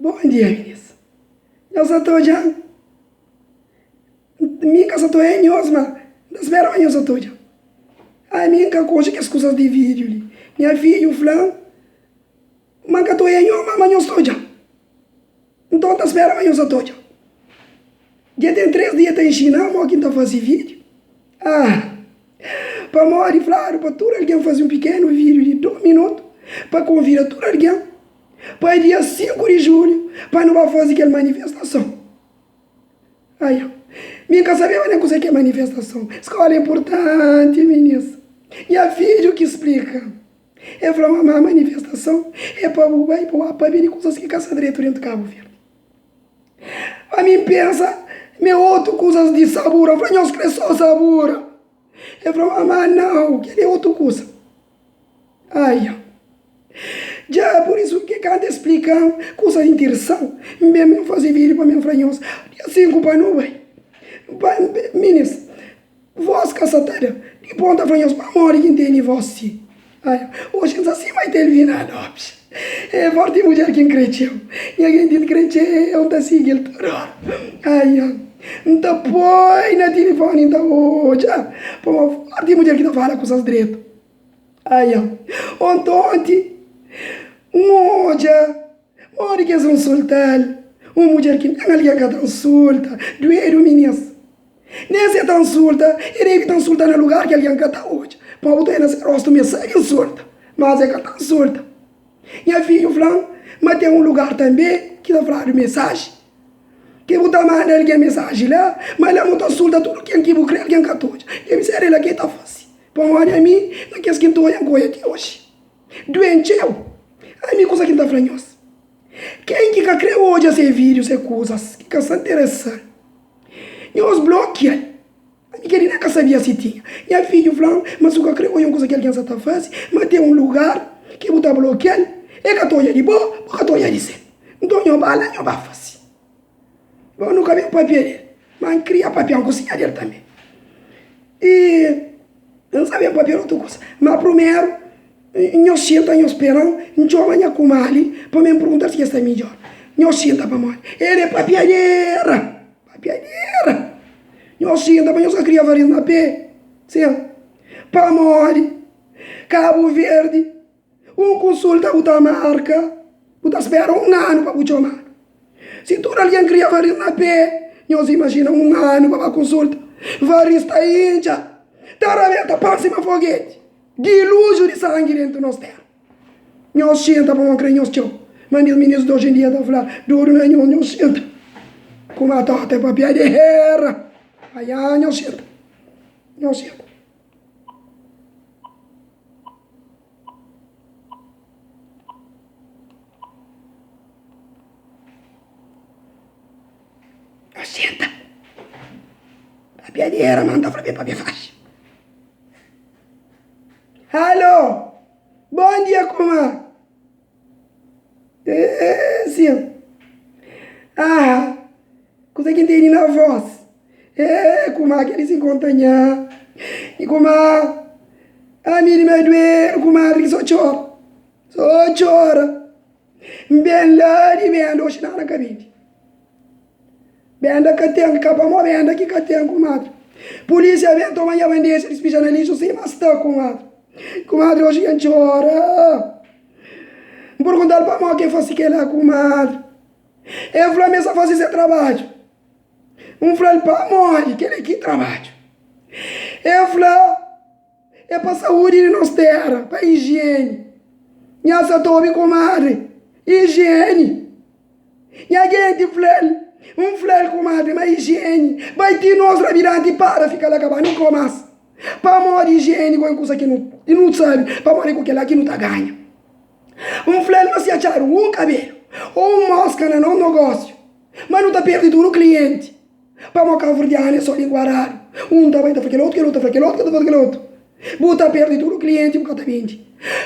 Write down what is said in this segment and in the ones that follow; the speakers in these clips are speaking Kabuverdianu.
Bon dia minis. Nhos sa ta odja-m? Mi N ka sa ta oia nhos, ma N ta spera ma nhos sa ta odja-m. Ami N ka konxe kes kuzas di vídiu li. Nha fidju fla-m ma N ka ta oia nhos, ma ma nhos ta odja-m. Nton N ta spera ma nhos sa ta odja-m. Dja ten 3 dia ta inxina-m mo ki N ta faze vídiu. Ah! Pamodi fladu pa tudu algen faze un pikenu vídiu di 2 minutu pa konvida tudu algen pa dia 5 di julhu pa nu ba faze kel manifestason. Ai, mi N ka sabeba nen kuzê ki é manifestason. Skóla é inpurtanti, minis. Nha fidju ki splika. El fla, Mamá, manifestason é pa bu bai pa bu ba pabia di kuzas ki ka sta dretu dentu Kabu Verdi. Ami N pensa ma é otu kuzas di sabura. N fla, Nhos krê sô sabura? El fla, Mamá, nau, kel-li é otu kuza. Ai, dja pur isu ki kantu es splika-m kuzas interesanti, N ben ben faze vídiu pa mi N fla nhos, dia 5 pa nu bai. Pa, minis, vós ka sa ta da. Dipôs N ta fla nhos pamodi ki N tene vós si. Ai, oxi N sta sima Itelvina Lopes. É fórti mudjer ki N krê txeu. Nha genti N krê txeu, N ta sigi-l tudu óra. Ai, N ta poi na tilifóni N ta odja pamodi fórti mudjer ki ta fala kuzas dretu. Ai, ontonti N odja modi ki es nsulta-l, un mudjer ki nen algen ka ta nsulta, duedu minis. Nen si e ta nsulta, e debe ta nsulta na lugar ki algen ka ta odja, pa bu ta odja na se rostu ma e sabe nsulta, mas e ka ta nsulta. Nha fidju fla-m ma ten un lugar tanbe ki ta fladu mesaji, ki bu ta manda algen mesaji la, ma la bu ta nsulta tudu ken ki bu kre, algen ka ta odja. Debe ser el la ki e ta fase. Pamodi ami na kes ki N ta odja, N ka odja ti oji. Duenti txeu. Ami kuza ki N ta fla nhos, ken ki ka kre odja se vídiu, se kuzas ki ka sta nteresa-l, nhos blokia-l. Ami kel-li nen ka sabia si tinha. Nha fidju fla-m ma si bu ka kre odja un kuza ki algen sa ta faze, ma ten un lugar ki bu ta blokia-l, el ka ta odja di bo, bo ka ta odja di sel. Nton nho ba la, nho ba faze. Bom, nu ka ben papia del, ma N kria papia N kusinha del tanbe. I N sa ben papia di otu kusa. Ma prumeru, nhos xinta nhos spera-m, N txoma nha kumali pa mi N pergunta-l si dja sta midjor. Nhos xinta pamodi el é papiadera, papiadera. Nhos xinta pa nhos ka kria varis na pe. Sin, pamodi Kabu Verdi. Un konsulta bu ta marka, bu ta spera un anu pa bu txomadu. Si tudu algen kria varis na pé, nhos imajina un anu pa ba konsulta. Varis ta intxa, ta rabenta pan sima fogeti, diluju di sangi dentu nos tera. Nhos xinta pamodi N kre nhos txeu. Ma nhas mininus di oji en dia ta fla, Dudu na nhos, nhos xinta. Kuma tóta é papiadera. Aiá, nhos xinta, nhos xinta. Xinta. Papiadera, ma N ta fla pa papia faxi. Alo! Bon dia, kuma. Eh, sim. Ah, kuza ki N tene na vós. Eh, kuma kel si nkontra nha. I kuma ami di ma duedu, kumadri ki so txora, so txora. N ben la di benda, oxi nada N ka bende. Benda ka ten, ka pamó benda ki ka ten, kumadri. Pulísia ben toma nha bandeja, dispija na lixu sima sta, kumadri. Kumadri, oxi N txora. N pergunta-l pamó ki el fase kel-la, kumadri. El fla ma el sta fase se trabadju. N fla-l, Pamodi kel-li ki trabadju? El fla, É pa saúdi di nos téra, pa ijieni. Nha sa ta obi kumadri, Ijieni! Nha genti fla-l, N fla-l, kumadri, ma ijieni bai ti nos rabidanti para fika la ka ba nu kó más. Pamodi ijieni ku é un kusa ki nu sabe pamodi ku kel-la ki nu ta ganha. N fla-l ma si atxadu un kabelu ô un móska na nos nogósiu, Ma nu ta perde tudu klienti pamo kabuverdianu é so linguaradu. Un ta bai ta fla kel otu, kel otu ta fla kel otu, kel otu ta fla kel otu. Bu ta perde tudu klienti bu ka ta bende.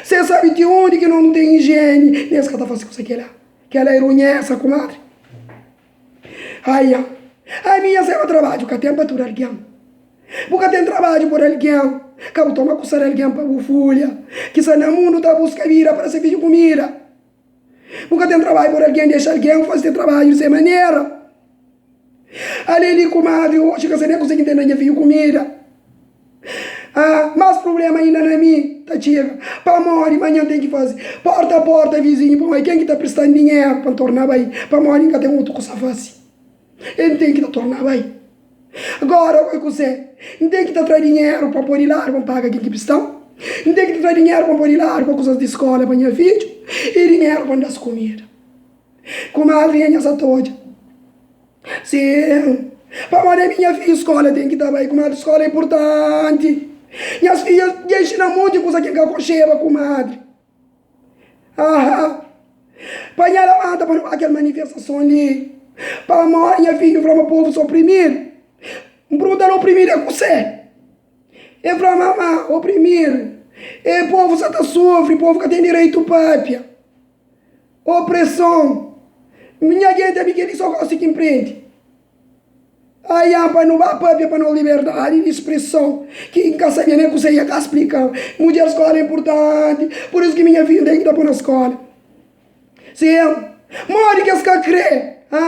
Se sabe ti undi ki nos nu ten ijieni, nes ka ta fase kusa kela. Kela é runhesa, kumadri. Aia, ami nha seba trabadju ka ten pa tudu algen. Bu ka ten trabadju por algen, ka bu toma kusa di algen pa bu fulha. Kisa na mundu ta buska bida pa da se fidju kumida. Bu ka ten trabadju por algen, dexa algen faze se trabadju di se manera. Ale li kumadri oxi ka sabe kuse ki ten na nha fidju kumida. Ah, mas prublema inda na mi ta txiga. Pamodi manhan ten ki faze porta a porta vizinhu pamodi ken ki ta pristan dinheru pa N torna bai pamodi N ka ten otu kusa faze. N ten ki ta torna bai. Agora oi kuse? N ten ki ta tra dinheru pa N pode ladu pa N paga ken ki pristan. N ten ki ta tra dinheru pa N pode ladu pa kusas di skola pa nha fidju i dinheru pa N da-s kumida. Kumadri nha nha sa ta odja. Sim, pamodi ami nha fidju skola ten ki ta bai, kumadri skola é importanti. Nhas fidjas dja inxina monti kusa ki N ka konxeba, kumadri. Aha, pa nha labanta pa nu ba kel manifestason li, pamodi nha fidju fla ma povu sta oprimidu. N pergunta-l oprimidu é kusé? El fla, Mamá, oprimidu é povu sa ta sufri, povu ka ten direitu papia. Opreson. Nha genti ami kel-li so gosi ki N prende. Aian pa nu ba papia pa nos liberdadi di spreson ki N ka sabia nen kuse ia ka splika-m. Mudjer skola é inpurtanti, pur isu ki mi nha fidju N ten ki ta poi na skola. Sim, modi ki es ka kre, ha?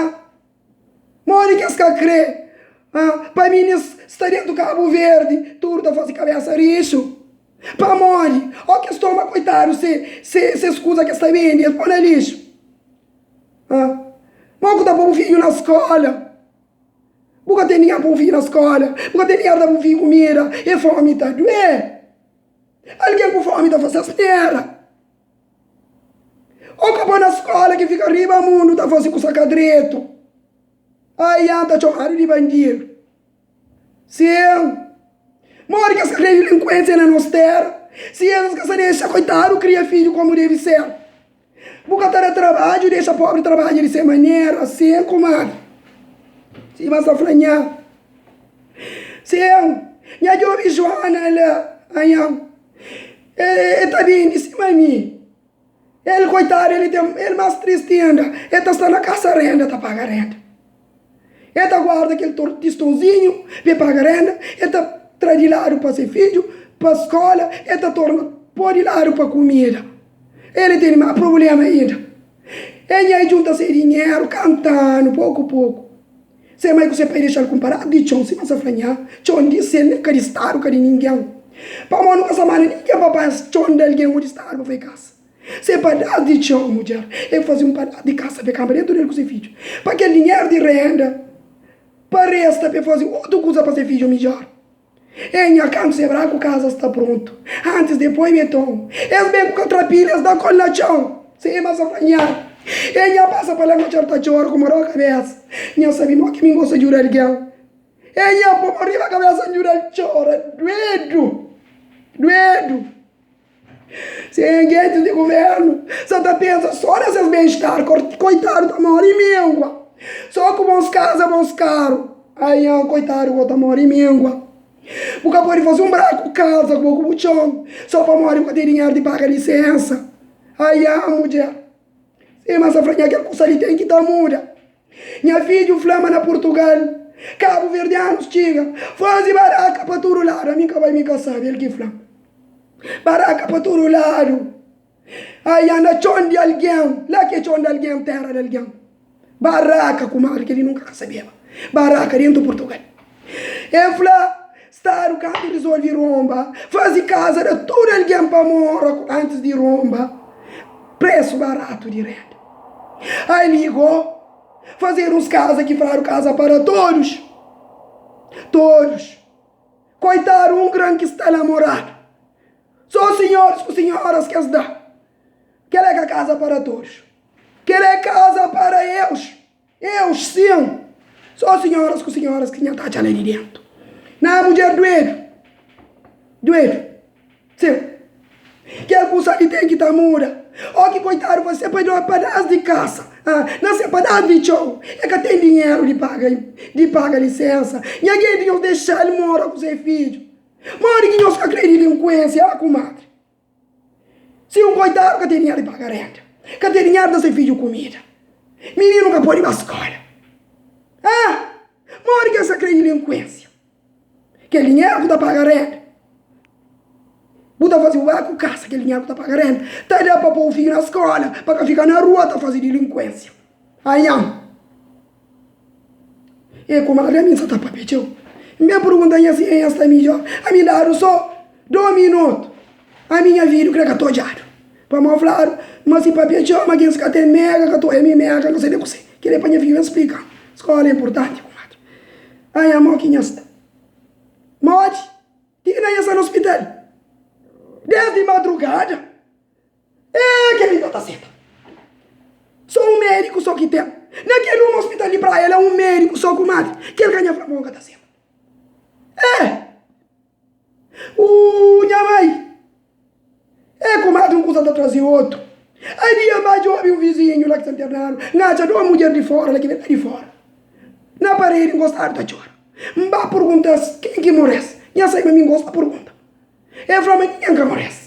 Modi ki es ka kre, ha? Pa minis sta dentu Kabu Verdi, tudu ta fase kabesa rixu. Pamodi? O ki es toma koitadu se se ses kuza ki es ta bende, es poi na lixu. Ha? Mo ku ta poi bu fidju na skola? Bu ka ten dinheru pa bu fidju na skola, bu ka ten dinheru da bu fidju kumida, e fomi ta due. Algen ku fomi ta fase asnera. O ka poi na skola ki fika riba mundu ta fase kusa ka dretu. Ai, ta txomadu di bandidu. Sim, modi ki es ka kre dilinkuensia na nos tera si es ka sa dexa koitadu kria fidju komu devi ser? Bu ka ta da trabadju, dexa pobri trabadja di se manera, sim kumadri. Sima sa fla nha. Sim, nha djobi Joana la, anhan, e ta bindi sima mi. El koitadu, el ten, el mas tristi inda, el ta sta na kasa renda ta paga renda. El ta guarda kel tistonzinhu pa el paga renda, el ta tra di ladu pa se fidju, pa skola, el ta torna po di ladu pa kumida. El tene mas prublema inda. El nha djunta se dinheru kantanu poku poku. Se mai ku se pai dexa-l ku un padás di txon, sima sa fla nha, txon di sel, nen ka di stadu, ka di ningen. Pamodi nu ka sa manda ningen pa panha txon di algen o di stadu pa fai kasa. Se padás di txon, mudjer, e faze un padás di kasa pa e kanba dentu del ku se fidju, pa kel dinheru di renda pa resta pa e faze otu kuza pa se fidju midjor. E nha kantu se braku kaza sta prontu antis de poi beton es ben ku katrapila es da kol na txon sima sa fla nha e nha pasa pa la nha txor ta txora ku mo kabesa nha sabi mo ki mi gosta djuda algen e nha po mo riba kabesa djuda-l txora duedu duedu. Sen gentis di guvernu sa ta pensa so na ses ben-star, koitadu ta mori mingua. So ku bons kaza, bons karu, aian koitadu go ta mori mingua. Bu ka podi fazi un braku kaza ku bo ku bu txon so pamodi bu ka ten dinheru di paga lisensa. Aian mudjer, sima sa fla nha kel kusa li ten ki ta muda. Nha fidju fla ma na Purtugal, kabuverdianus txiga fazi baraka pa tudu ladu. Ami ka bai mi ka sabi, el ki fla. Baraka pa tudu ladu. Ai anda txon di algen, la ki é txon di algen, tera di algen. Baraka, kumadri, kel-li nunka ka sabeba. Baraka dentu Purtugal. El fla, Stadu kantu rizolvi ronba, fazi kaza da tudu algen pa mora antis di ronba, presu baratu di renda. Ai li go, fazedu uns kaza ki fladu kaza para todos. Todos. Koitadu un gran ki sta la moradu. So sinhoris ku sinhoras ki es da. Kel é ka kaza para todos. Kel é kaza para eus. Eus sim! Só sinhoras ku sinhoras ki nha ta atxa la di dentu. Na mudjer duedu. Duedu. Sim. Kel kusa li ten ki ta muda. O ki koitadu fasi se pa da padas di kasa. Ah, na se padas di txon. E ka ten dinheru di paga di paga lisensa. Nha genti nhos dexa-l mora ku se fidju. Modi ki nhos ka kre dilinkuensia? Ah, kumadri. Si un koitadu ka ten dinheru di paga renda, ka ten dinheru di da se fidju kumida, mininu ka pode ba skola. Ah! Modi ki es ta kre dilinkuensia? Kel dinheru ku ta paga renda. Bu ta faze bu ba ku kasa, kel dinheru ku ta paga renda ta da pa pô fidju na skola, pa ka fika na rua ta faze dilinkuensia. Aian! E kumadri ami N sa ta papia txeu. N ben purgunta nha si nha sta midjor. Ami dadu so do minutu. Ami nha vidu kre ka ta odjadu. Pamodi fladu ma si papia txeu ma kensi ka ten mega ka ta oja mi mega ka sabe kuse. Kila e pa nha fidju ben splika-m. Skola e inpurtanti kumadri. Aian mo ki nha sta. Modi? Ti na nha sta na ospital desdi madrugada. Eh, kel-li ka ta seta. So un médiku so ki ten. Na kel un ospital di Praia la, un médiku so kumadri. Kel ka nha fla ma un ka ta seta. Eh! Uh, nha mai! Eh, kumadri, un kuza ta traze otu. Ai dia ba djobe un vizinhu la ki sta internadu, N atxa dos mudjer di fora la ki ben la di fora. Na paredi nkostadu ta txora. N ba purgunta-s ken ki more-s. Nha sai ma mi N gosta purgunta. E fla ma ningen ka more-s.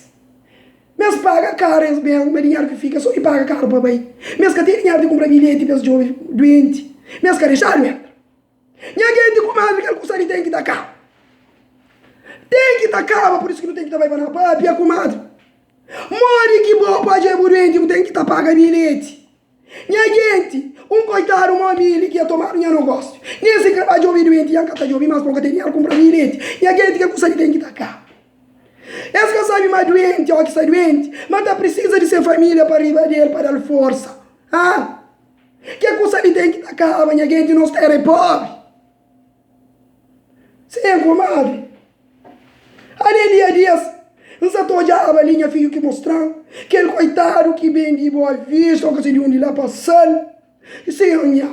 Ma es paga karu es ben, ma dinheru ki fika so di paga karu pa bai. Ma es ka ten dinheru di kunpra bilheti pa es djobe duenti. Ma es ka dexadu entra. Nha genti kumadri kel kusa li ten ki ta kaba. Ten ki ta kaba, pur isu ki nu ten ki ta bai pa na papia kumadri. Modi ki bo pa dje bu duenti bu ten ki ta paga bilheti? Nha genti, un koitadu mo mi li ki ya tomadu nha nogósiu. Nen si kre ba djobe duenti ya N ka ta djobe mas pa N ka ten dinheru kunpra bilheti. Nha genti, kel kusa li ten ki ta kaba. Es ka sabe ma duenti o ki sta duenti ma ta prisiza di se familia pa riba del pa dal forsa. Ah! Ke kusa li ten ki ta kaba nha genti nos tera e pobri. Sim kumadri. Ali dia dias N sa ta odjaba li nha fidju ki mostran kel koitadu ki ben di Boa Vista o ka sei di undi la pa Sal. Sim nha.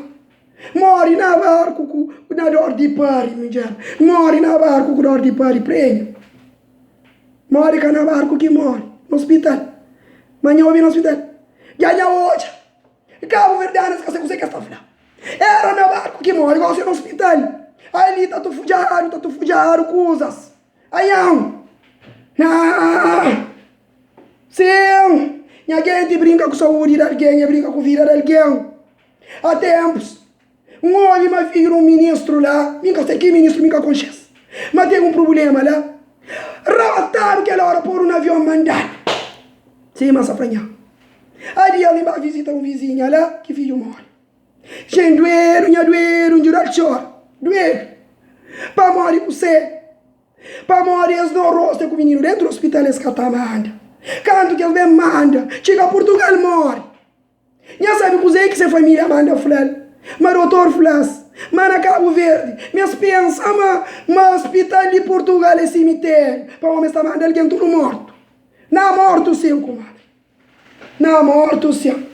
Mori na barku ku na dor di pari minjer. Mori na barku ku dor di pari prenha. Mori ka na barku ki mori na ospital. Ma nha obi na ospital. Dja nha odja. Kabuverdianas ka sai kuzê ki es ta fla. Era na barku ki móre, gosi é na ospital. Ali ta tufudjadu, ta tufudjadu kuzas. Aiau! Naa! Sin! Nha genti brinka ku saúdi di algen, e brinka ku vida di algen. A tenpus, N obi ma fidju di un ministru la, mi N ka sai ki ministru, mi N ka konxe-s, ma ten un prubulema la. Rabatadu kel ora, podu na avion, mandadu. Sima sa fla nha. Adia li ba vizita un vizinha la ki fidju móre. Xen duedu, nha duedu, N djuda-l txora. Duedu. Pamodi kusé? Pamodi es no rosta ku mininu dentu ospital es ka ta manda. Kantu ki es ben manda, txiga Purtugal móre. Nha sabe kuzê ki se família manda fla-l. Ma dotor fla-s ma na Kabu Verdi ma es pensa ma ma ospital di Purtugal é simitériu pamodi ma es ta manda algen tudu mortu. Na mortu sin, kumadri. Na mortu sin.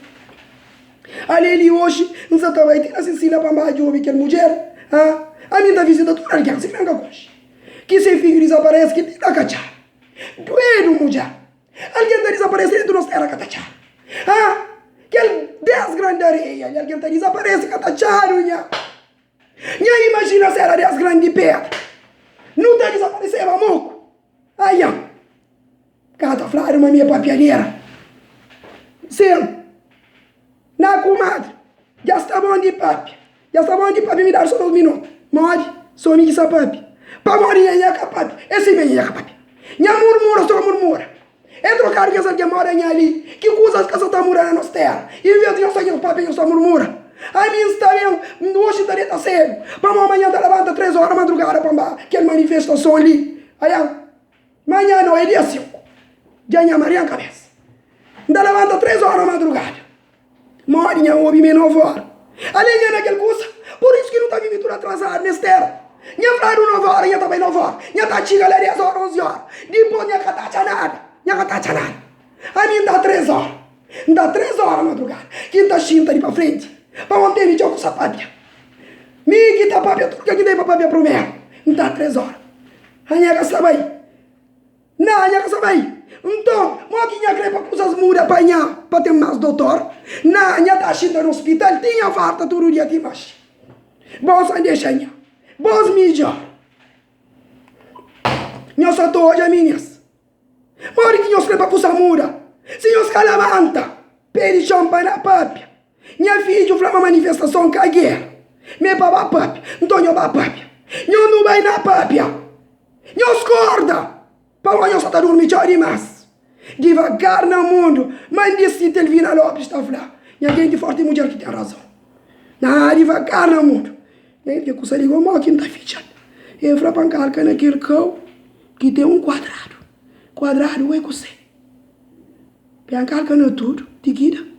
Ale li oxi N sa ta bai ti na Sisília pa N ba djobe kel mudjer. Ha? Ami N ta visita tudu algen, si kre N ka konxe. Ki se fidju dizaparese ki ti ta ka txadu. Duedu mudjer. Algen ta dizaparese dentu nos tera ka ta txadu. Ha? Kel des gran di areia li algen ta dizaparese ka ta txadu nha. Nha imajina si era des gran di pedra. Nu ta dizapareseba moku. Aia! Ka ta fladu ma mi é papiadera. Sin. Na kumadri, dja sta bon di papia. Dja sta bon di papia, mi dadu so dos minutu. Modi? So mi ki sa papia. Pamodi nha nha ka papia? É si me nha nha ka papia. Nha murmura so murmura. É trokadu kes algen moda nha li, ki kuzas ka sa ta muda na nos tera. Inves di nhos sta nhos papia, nhos ta murmura. Ami N sta ben, oxi N ta deta sedu, pamodi manhan N ta labanta tres ora madrugada pa N ba kel manifestason li. Aia! Manhan no é dia 5. Dja nha maria-m kabesa. N ta labanta 3 ora madrugada. Modi nha obi mi é 9 ora. Ale nha na kel kusa. Pur isu ki nu ta vivi tudu atrasadu nes tera. Nha fladu 9 ora, nha ta bai 9 ora. Nha ta txiga la 10 ora, 11 ora. Dipos nha ka ta atxa nada. Nha ka ta atxa nada. Ami N ta 3 ora. N ta 3 ora madrugada. Ki N ta xinta di pa frenti. Pa N tene txeu kusa papia. Mi ki ta papia tudu kel ki ten pa papia primeru. N ta 3 ora. A nha ka sta bai. Na, nha ka sta bai. Nton, mo ki nha kre pa kuzas muda pa nha, pa ten mas dotor? Na, nha ta xinta na ospital ti nha farta tudu dia ti maxi. Bos a dexa nha. Bos midjor. Nhos sa ta odja minis. Modi ki nhos kre pa kusa muda si nhos ka labanta pe di txon pa na papia? Nha fidju fla ma manifestason ka gera, ma é pa ba papia. Nton nho ba papia. Nho nu bai na papia. Nhos korda! Pamodi nhos sa ta durmi txeu dimás. Divagar na mundu. Mãe di Sitelvina Lopes ta fla, Nha genti forti mudjer ki ten razon. Na divagar na mundu. Nha genti kusa di gomo ki N ta fitxa-l. El fla pa N kalka na kel kau ki ten un kuadradu. Kuadradu é kusé? Pa N kalka na tudu, ti ki da.